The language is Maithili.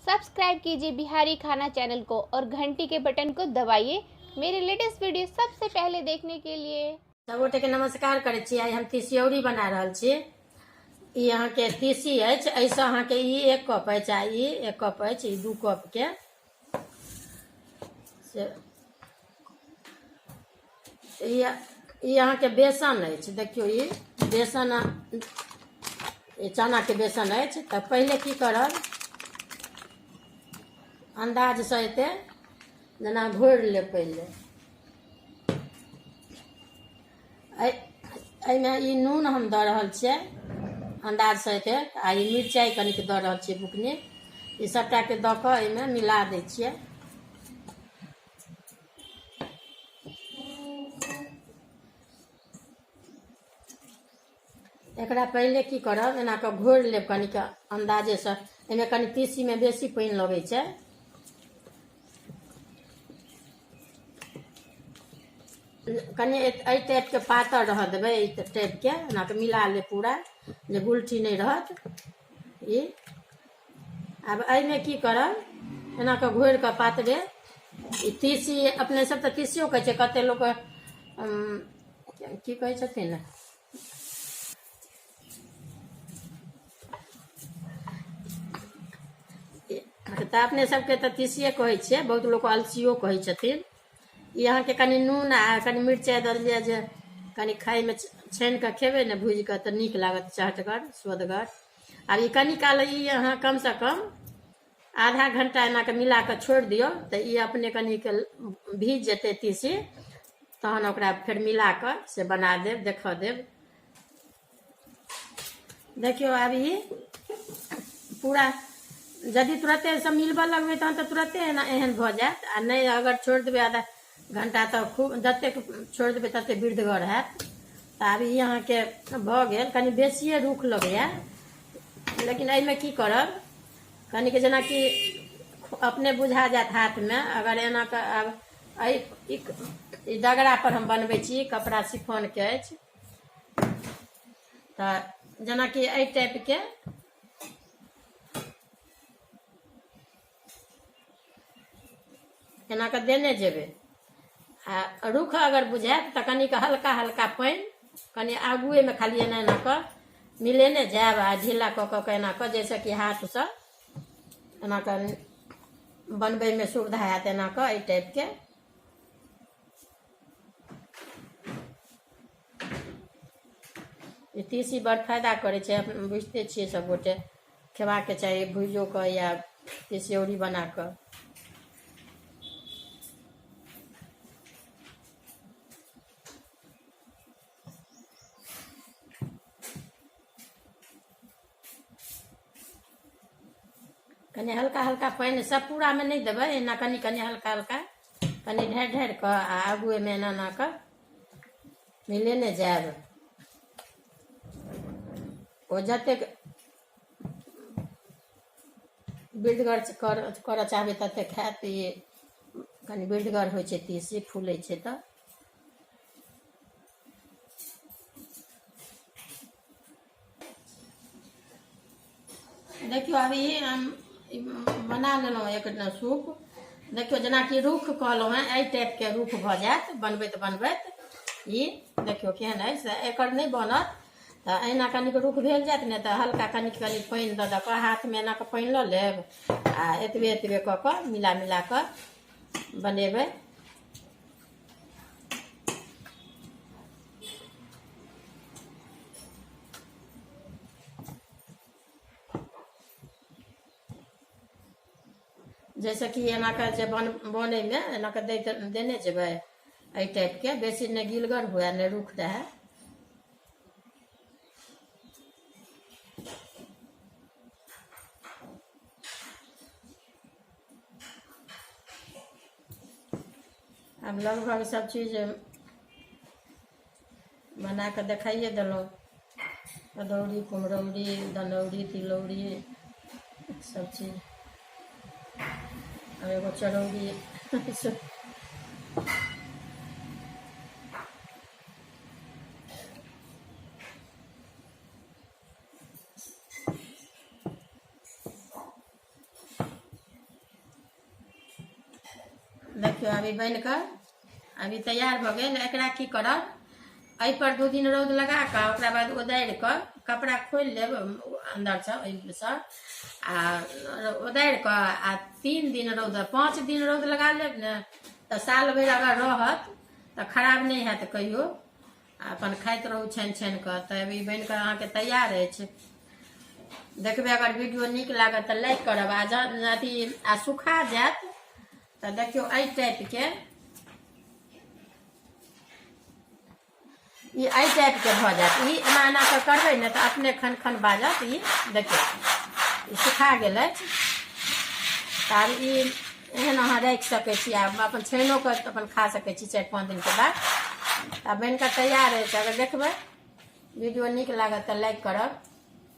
सब्सक्राइब कीजिए बिहारी खाना चैनल को और घंटी के बटन को दबाइए मेरे लेटेस्ट वीडियो सबसे पहले देखने के लिए। सब गोटे के नमस्कार करै छी। आइ हम तिसियौरी बना रहल छी। ई अहाँके तीसी अछि, एहिसँ अहाँके ई 1 कप अछि आ ई 1 कप अछि, ई 2 कप के से ई अहाँके बेसन अछि। देखियौ ई बेसन, ई चनाके बेसन अछि। तऽ पहिले की करब, अन्दाजसँ एते जेना घोरि लेब पहिले। एहिमे ई नून हम दऽ रहल छियै अन्दाजसँ एते, आ ई मिरचाइ कनिक दऽ रहल छियै बुकनी। ई सबटाके दऽ कऽ एहिमे मिला दै छियै। एकरा पहिले की करब, एना कऽ घोरि लेब कनिक अन्दाजेसँ। एहिमे कनि तीसीमे बेसी पानि लगै छै। कनि एहि टाइपके पातर रहऽ देबै, एहि टाइपके एना कऽ मिला लेब पूरा, जे गुलठी नहि रहत ई। आब एहिमे की करब, एना कऽ घोरि कऽ पातरे ई तीसी, अपने सब तऽ तीसियो कहै छै, कते लोक की कहै छथिन, तऽ अपने सबके तऽ तीसिये कहै छियै, बहुत लोक अलसियो कहै छथिन। ई अहाँके कनि नून आ कनि मिरचाइ दऽ देलियै जे कनि खाइमे छानि कऽ खेबै ने भूजि कऽ तऽ नीक लागत, चहटगर स्वदगर। आब ई कनि काल ई अहाँ कमसँ कम आधा घंटा एना कऽ मिला कऽ छोड़ि दियौ तऽ ई अपने कनिक भीज जेतै तीसी, तहन ओकरा फेर मिला कऽ से बना देब, देखऽ देब। देखियौ आब ई पूरा यदि तुरते सब मिलबऽ लगबै तहन तऽ तुरते एना एहन भऽ जायत, आ नहि अगर छोड़ि देबै आधा घंटा तऽ खूब जतेक छोड़ि देबै ततेक वृद्धगर हैत। तऽ आब ई अहाँके भऽ गेल, कनि बेसिए रूख लगैए, लेकिन एहिमे की करब, कनिक जेनाकि अपने बुझा जायत हाथमे। अगर एना कऽ आब एहि ई डगरा पर हम बनबै छी, कपड़ा शिफॉनके अछि, तऽ जेनाकि एहि टाइपके एना कऽ देने जेबै। आ रुख अगर बुझायत तऽ कनिक हल्का हल्का पानि कनि आगुएमे खाली एना एना कऽ मिलेने जायब आ ढीला कऽ कऽ एना कऽ, जाहिसँ कि हाथसँ एना कऽ बनबैमे सुविधा हैत, एना कऽ एहि टाइपके। ई तीसी बड़ फायदा करै छै, बुझिते छियै सबगोटे, खेबाके चाही भुजियो कऽ या तिसियौरी बना कऽ। कनि हल्का हल्का पानि सब पूरामे नहि देबै, एना कनि कनि हल्का हल्का कनि ढारि ढारि कऽ आ आगुएमे एना एना कऽ मिलेने जायब। ओ जतेक वृद्धगर करऽ चाहबै ततेक हैत। ई कनि वृद्धगर होइ छै तीसी, फूलै छै तऽ। देखियौ अभी हम बना लेलहुँ एक सूप। देखियौ जेनाकि रूख कहलहुँ हेँ, एहि टाइपके रूख भऽ जायत बनबैत बनबैत। ई देखियौ केहन अछि, से एकर नहि बनत तऽ एहिना कनिक रूख भेल जायत ने, तऽ हल्का कनिक कनि पानि दऽ दऽ कऽ हाथमे एना कऽ पानि लऽ लेब आ एतबे एतबे कऽ कऽ मिला मिला कऽ बनेबै। जैसे कि एना कऽ जे बनैमे एना कऽ दैत देने जेबै एहि टाइपके, बेसी नहि गिलगर हुए नहि रूख रहए। आब लगभग सब चीज बना कऽ देखाइए देलहुँ, अदौरी कुम्हरौरी दनौरी तिलौरी सब चीज। आब एगो चरौरी देखियौ, अभी बनि कऽ अभी तैयार भऽ गेल। एकरा की करब, एहिपर 2 दिन रौद लगा कऽ ओकरा बाद ओदारि कऽ कपड़ा खोलि लेब अन्दरसँ, ओहिसँ आ ओदारि कऽ आ 3 दिन रौद, 5 दिन रौद लगा लेब ने तऽ साल भरि अगर रहत तऽ खराब नहि हैत कहियो। आ अपन खाइत रहू छानि छानि कऽ। तऽ अभी बनि कऽ अहाँके तैयार अछि। देखबै, अगर वीडियो नीक लागत तऽ लाइक करब। आ जहन अथी आ सुखा जायत तऽ देखियौ एहि टाइपके ई एहि टाइपके भऽ जायत। ई एना एना कऽ करबै ने तऽ अपने खन खन बाजत। ई देखियौ, ई सुखा गेल अछि। तऽ आब ई एहन अहाँ राखि सकै छी आ अपन छानिओ कऽ अपन खा सकै छी 4-5 दिनके बाद। आ बनि कऽ तैयार अछि। अगर देखबै, वीडियो नीक लागत तऽ लाइक करब।